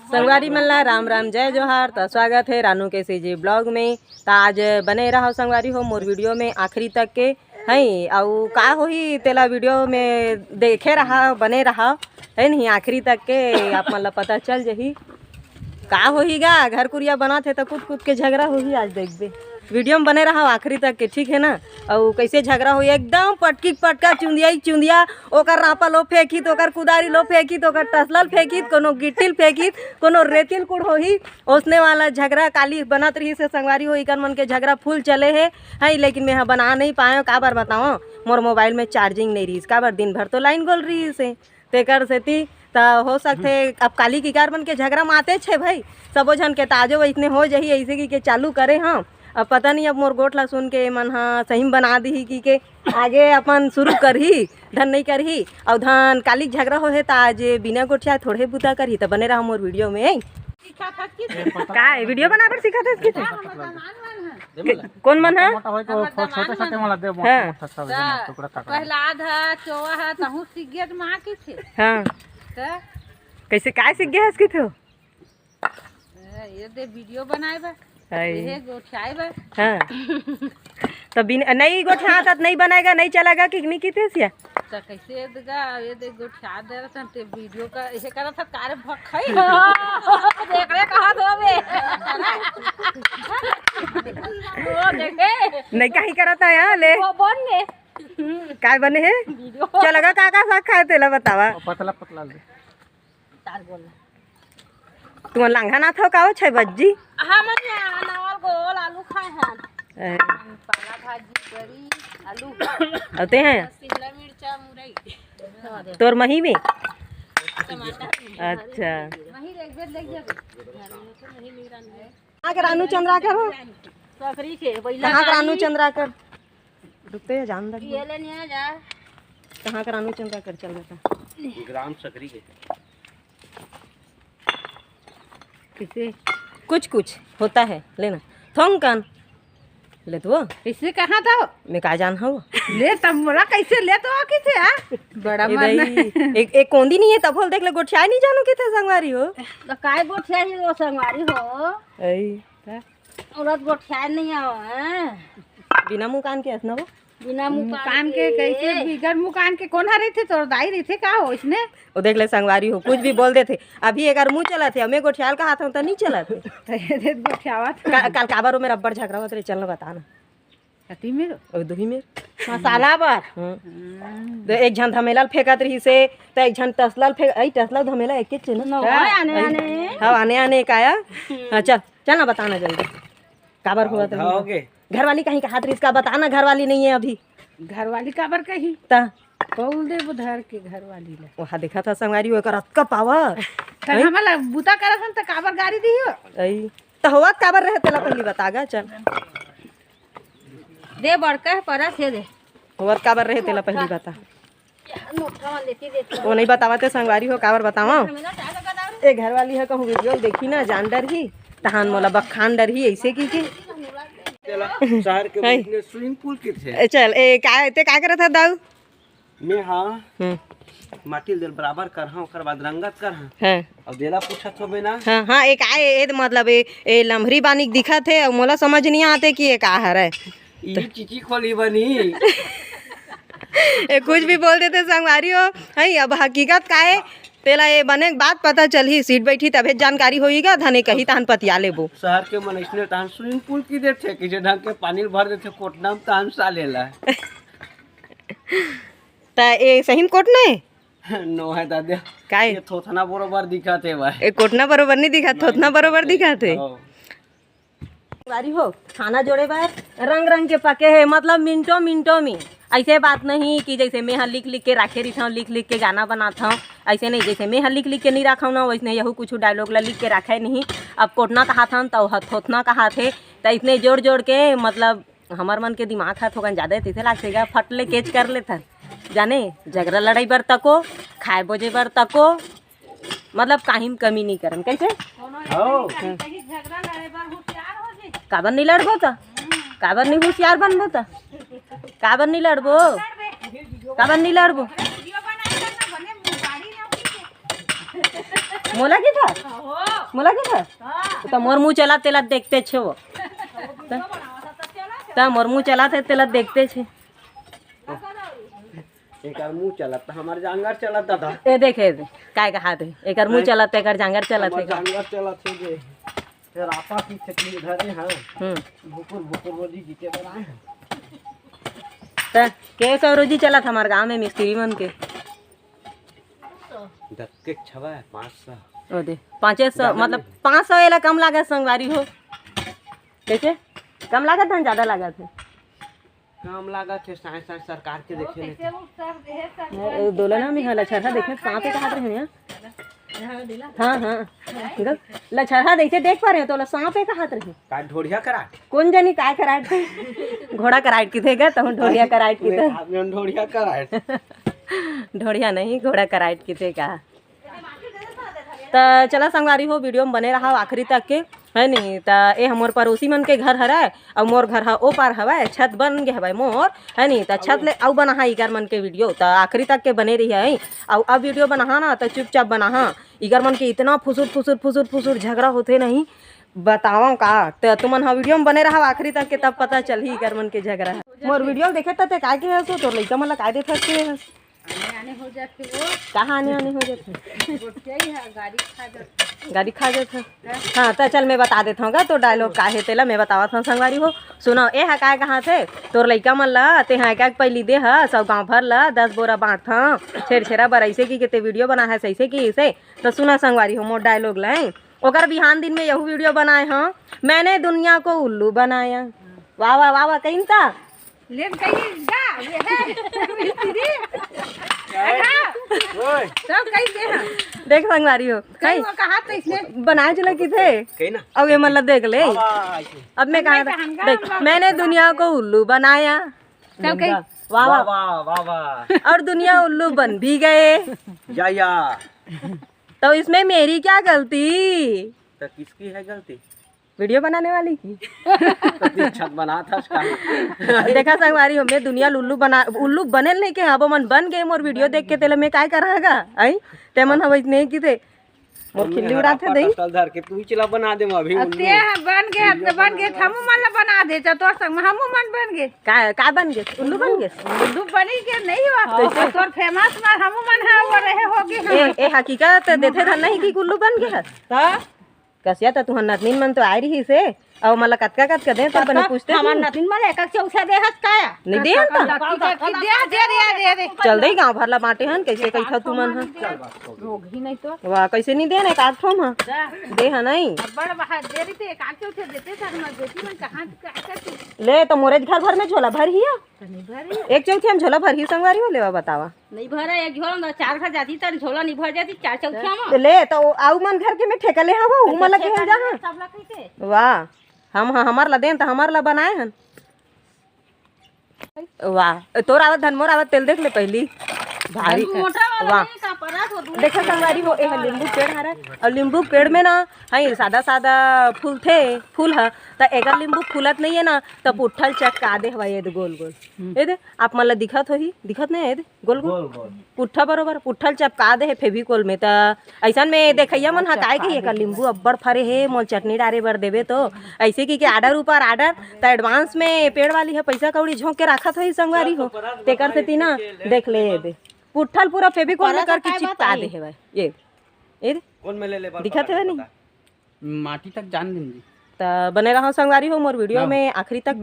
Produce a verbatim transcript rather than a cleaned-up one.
संगवारी मन ला राम राम, जय जोहार। त स्वागत हे रानू के सीजी ब्लॉग में। त आज बने रहो संगवारी हो मोर वीडियो में आखिरी तक के, हैं? अउ का होही तेला वीडियो में देखे रहा, बने रहा, है नहीं, आखिरी तक के आप मन ला पता चल जही का होही गा। घर कुरिया बनत हे त कूद कूद के झगड़ा होही, आज देखबे। वीडियो में बने रहा आखिरी तक के, ठीक है ना? अउ कैसे झगड़ा होही, एकदम पटकी के पटका, चुंदिया ही चुंदिया, ओकर रापा लो फेंकित, ओकर कुदारी लो फेंकित, ओकर टसलल फेंकित, कोनो गिट्टिल फेंकित, कोनो रेतिल कुड़ होही। ओसने वाला झगड़ा काली बनत रहिस हे संगवारी हो, इकर मन के झगड़ा फुल चले हे, है, लेकिन मैं ह बना नहीं पाएंव। काबर बताओ, मोर मोबाइल में चार्जिंग नहीं रहिस, काबर दिन भर तो लाइन गोल रहिस हे, तेकर सेती। त हो सकथे अब काली किकार मन के झगड़ा माते छे भाई, सबो झन के ताजो वैसने हो जही, ऐसे की के चालू करे हम। अब पता नहीं अब मोर गोठ ला सुन के मन ह सही में बना दिही की के आगे अपन शुरू करही, धन नहीं करही। अउ धन काली झगड़ा होहे त आज बिना गोठिया थोड़े बुता करही। त बने रहा मोर वीडियो में। का है, वीडियो बनाबर सिखात हस किथे? के-, कौन मन है? मोटा होय तो छोटे छोटे वाला दे, मोटा हाँ। मोटा सब है ना, टुकड़ा टुकड़ा। पहला आधा चोवा है, तहूँ सीख गया तो माँ की थे। हाँ। तो? कैसे, काय सीख गया है इसकी तो? ए, ये दे वीडियो बनाए बा। हाय। ये गोठियाए बा। हाँ। तो बिन-, नहीं गोठियात, नहीं बनाएगा, नहीं चलेगा कि नहीं की थे सिया? तो कैसे देगा? ये दे गोठिया दे रहा था, ते वीडियो का, ये करा था, कारे भखई। देख रहे कहाँ दो बे? वो देखे। नहीं, कहीं करा था यहाँ ले। वो बन गए। काय बने है? वीडियो। चलेगा, का का साग खाए तेला बतावा। पतला पतला ले। तार गोल। तुमन लांघा ना थव का हो, छै बज्जी? हमन ये अनावल गोल आलू खाए हन। ए। पाला भाजी, करी, आलू। अउ ते हैं? शिमला मिर्चा, मुरई। तोर मही में? टमाटर। अच्छा। मही ले, एक बेर ले जा। कहाँ के रानू चंद्राकर हो? सकरी के, बैला कहाँ के रानू काली। चंद्राकर? रुकते हैं, जान दे। ये ले नहीं आ जा। कहाँ के रानू चंद्राकर चल बता। ग्राम सकरी के। किसे? कुछ कुछ होता है, लेना। थोंग कान। ले तो। इससे कहाँ था? मैं का जान हूँ? ले तब मोला कैसे ले तो किसे, हाँ? बड़ा ए मन। भाई, एक, एक कोंदी नहीं है, तब होल देख ले, गोठिया नहीं जानो किथे संगवारी हो। तो काय गोठिया ही वो संगवारी हो? ऐ। औरत गोठिया नहीं आओ, हैं? बिना मुकान के हस ना वो? बिना मुकान मुकान के के। कैसे बिगर मुकान के कोन हरे थे? तोर दाई रहिथे का हो इसने? वो देख ले संगवारी हो, कुछ भी बोल देथे। अभी एकर मुंह चलत हे, मैं गोठियाल का हाथ हूँ तो नहीं चलत हे। तो ये दे गोठियावत। का-, काल काबर वो मेरा अब्बड़ झगड़ा होत रहे, चल ना बता ना। कति में? ओ दुही में। मसाला बर। हम्म। हम्म। तो एक झन धमेला ल फेंकत रही से, तो एक झन टसला ल फेंक, ऐ टसला धमेला एक चीज ना। नो, हाँ। आने, ऐ, आने। हाँ, आने, आने काया। हम्म। हाँ, चल, चल ना बता ना जल्दी। काबर हुआ तो धाओगे? घरवाली कहीं का हाथ रिस का बता ना, घरवाली नहीं है अभी। घरवाली काबर कही? ता? बोल दे वो धर के घरवाली ला। वहाँ देखा था संगवारी, वो एकर अतका पावर। त हैं? हमला बुता करत हन त काबर गारी दियो? ऐ, त होवत काबर रहे तेला पहली बता गा, चल। दे बड़का है, परस हे दे। होवत काबर रहे तेला पहली बता। नोटवा लेती देती। वो नहीं बतावत हे संगवारी हो, काबर बतावा? ए घरवाली है, कहूँ वीडियो देखी ना, जान डरही, तहान मोला बखान डरही, ऐसे की के। तेला शहर के हैं? बीच में स्विमिंग पूल किथे? ए, चल, ए, का, ते का करत ह दाऊ? मैं हाँ, हम्म। माटी ल बराबर करहा, ओकर बाद रंगत करहा। हाँ। अब देला पूछत होबे ना। हाँ, हाँ, एक आए, ए, मतलब, ए, ए लम्हरी बानी दिखत हे, अउ मोला समझ नहीं आते कि ये का हरे। ई चीची खोली बनी। ए, कुछ भी बोल देथे संगवारी हो, हैं, अब हकीकत का हे, तेला ए बने बात पता चलही, सीट बैठी तभे जानकारी होही गा, धने कही तहन पतिया लेबो। शहर के मन अइसने तहन स्विमिंग पूल की देथे कि जे ढंग के पानी ल भर देथे कोटना में तहन सा लेला। त ए सही में कोटना हे? नो है दादा। काय? ये थोथना बरोबर दिखत हे भाई। ए कोटना बरोबर नहीं दिखत, नहीं, थोथना बरोबर दिखत हे। हाँ। बारी हो, खाना जोड़े बर रंग रंग के पके हे, मतलब मिनटों मिनटों में। ऐसे बात नहीं कि जैसे मैं ह लिख लिख के राखे रहिथंव, लिख लिख के गाना बनाथंव, ऐसे नहीं। जैसे मैं ह लिख लिख के नहीं राखंव ना, वैसने यहू कुछ डायलॉग ला लिख के राखे नहीं। अब कोटना कहाथन त ओह थोथना कहाथे, त इतने जोड़ जोड़ के, मतलब हमर मन के दिमाग ह थोकन जादा तइसे लागथे गा, फट ले कैच कर लेथन। जाने, झगड़ा लड़ाई बर तको, खाए बोजे बर तको, मतलब काहीं म कमी नहीं करन। कैसे? कोनो हव। कहीं झगड़ा लड़े बर होशियार हो जी। काबर नहीं लड़बो त? काबर नहीं होशियार बनबो त? काबर नहीं लड़बो? काबर नहीं लड़बो? वीडियो बनाए बर ना बने मुंह बाड़ी ना होई। मोला की था? हो। मोला के था? त मोर मुंह चला तेला देखते छे वो। त मोर मुंह चला थे तेला देखते छे। एकर मुंह चलत त हमर जांगर चलत दादा। ए देखे, काय कहा थे? एकर मुंह चलत, एकर जांगर चलत हे। जांगर चलत हे जे। फिर आपा की खेती धरे हैं। हम्म। भुकुर भुकुर रोजी जीते बर आए हैं। त के सौ रोजी चलत हमर गांव में मिस्त्री मन के? दस के छवा है, पाँच सौ। ओ दे, पाँचे सौ, मतलब पाँच सौ एला कम लागत संगवारी हो। कैसे? कम लागत है, ज्यादा लागत है? कम लागत है, साए साए सरकार के देखे लेते। ए, ए, दोलना में हला छरहा देखे, सांप एक हाथ रहे हैं। हाँ, हाँ। ग-, लछरहा जैसे देख पा रहे हो, तो ला सांप एक हाथ रहे। का ढोढ़िया कराट? कौन जानी काय कराट? घोड़ा कराट की थे गा, तो ढोढ़िया कराट की थे। ढोढ़िया कराट। ढोढ़िया नहीं, घोड़ा कराट की थे का। त चला संगवारी हो, वीडियो में बने रहा आखिरी तक के, है नी? त ए हमर पड़ोसी मन के घर हरय, अउ मोर घर ह ओ पार हवय, छत बन गे हवय मोर, है नी? त छत ले अउ बनाहा इकर मन के वीडियो, त आखिरी तक के बने रहिए। अउ अब वीडियो बनाहा ना, त चुपचाप बनाहा। इकर मन के इतना फुसुर फुसुर फुसुर फुसुर झगड़ा होथे नहीं, बतावं का। त तुमन ह वीडियो में बने रहा आखिरी तक के, तब पता चलही इकर मन के झगड़ा। मोर वीडियो देखे त ते काय के हस, तोर लइका मन ला काय देथस के हस? आने आने हो जाथे वो। कहाँ आने आने हो जाथे? गोठियाई है, गाड़ी खा जाथे। गाड़ी खा जाथे। हाँ, त चल मैं बता देत हूँ गा, तो डायलॉग का हे तेला मैं बतावत हूँ संगवारी हो। सुनो, ए हा काय कहा थे, तोर लइका मन ला ते हा एक एक पैली दे हस, अउ गाँव भर ला दस बोरा बांटथंव, छेरछेरा बर ऐसे की के ते वीडियो बना है, ऐसे की इसे। तो सुना संगवारी हो मोर डायलॉग ला, हैं? ओकर बिहान दिन में यहू वीडियो बनाए हूँ, मैंने दुनिया को उल्लू बनाया। वाह, वाह, वाह, वाह, कहीं का? लेन कहीं जा, ये है। दीदी। ओए। सब कहीं दे हम। देख संगवारी हो, कहीं कहीं वो कहा तो इसने बनाए चला की थे। कहीं ना। अब ये मतलब देख ले। वाह, वाह, ऐसे। अब मैं कहाँ मैं था? कहाँ देख, हम मैंने दुनिया को उल्लू बनाया। सब कहीं। वाह, वाह, वाह। वाह, वाह, वाह, वाह। और दुनिया उल्लू बन भी गए। या, या। तो इसमें मेरी क्या गलती? तो किसकी है गलती? वीडियो बनाने वाली की। तो तू छत बना था उसका। देखा संगवारी हो, मैं दुनिया उल्लू बना, उल्लू बने नहीं के, अब मन बन गए मोर वीडियो देख के, तेला मैं काय करांगा? आई, ते मन हवै नहीं की थे। मोर खिल्ली उड़ाथे दई। कटल धर के तू चला बना दे अभी अब उल्लू। ते बन गए, अब तो बन गए, हमू मन ला बना दे, तो तोर संग हमू मन बन गए। का, का बन गए? उल्लू बन गए? उल्लू बनी के नहीं हुआ। कैसे? तोर फेमस मार हमू मन है, वो रहे होगे हम। ए, ए, हकीकत देथे धन नहीं कि उल्लू बन गए है। तो कसिया त तुहर नतनीन मन तो आए रहिस हे, अउ मोला कतका कतका दे, त बने पूछते हमर नतनीन मन एक एक चौसा दे हस का? नहीं दे हम त। दे, दे, दे, दे, दे। चल दे, गांव भर ला बांटे हन, कैसे कहिथव तुमन ह? रोगही नहीं तो। वाह, कैसे नहीं दे न, एक आध ठो म। दे ह नहीं। बड़ बाहर दे रही थे, एक आध चौसा देते सर, मैं बेटी मन कहाँ, कहाँ करती? ले, तो मोरे घर भर में झोला भर हिया। तो नहीं भरी। एक चौथी हम झोला भर ही संगवारी हो, लेवा बतावा। नहीं भरा, एक झोला में चार घर जाती, तर झोला नहीं भर जाती, चार चौथिया में। तो ले, तो आऊ मन घर के में ठेका ले हवा, उ मन ला केहल जा, हाँ। सब ला कहिके। वाह, हम, हाँ, हमार ला देन, त हमार ला बनाए हन। वाह, तोर आवत धन मोर आवत तेल देख ले पहली। भारी मोटा वाला वाह। नहीं का, परा तो दूर देखा संगवारी हो, एह लींबू पेड़ हरा, और लींबू पेड़ में ना, हई सादा सादा फूल थे, फूल ह, त एकर लींबू फूलत नहीं है ना, त पुट्ठल चटका दे हवा, ये दे गोल गोल। हम्म। ए दे, आप मन ला दिखत होही, दिखत नहीं है, ए दे, गोल गोल। गोल गोल। पुट्ठा बरोबर, पुट्ठल चपका दे हे फेविकोल में। त अइसन में देखइया मन ह काय कही, एकर लींबू अब्बड़ फरे हे, मोल चटनी डारे बर देबे तो। अइसे की के order ऊपर order, त advance में पेड़ वाली ह पइसा कौड़ी झोंक के राखत होही संगवारी हो। तेकर सेती ना, देख ले, ए दे। पुट्ठल पूरा फेविकोल में करके चिपका दे हे भाई। ये, ए दे। कौन में ले ले बर दिखत हे नहीं? माटी तक जान देंगे। त बने रहो संगवारी हो मोर वीडियो में आखिरी तक के।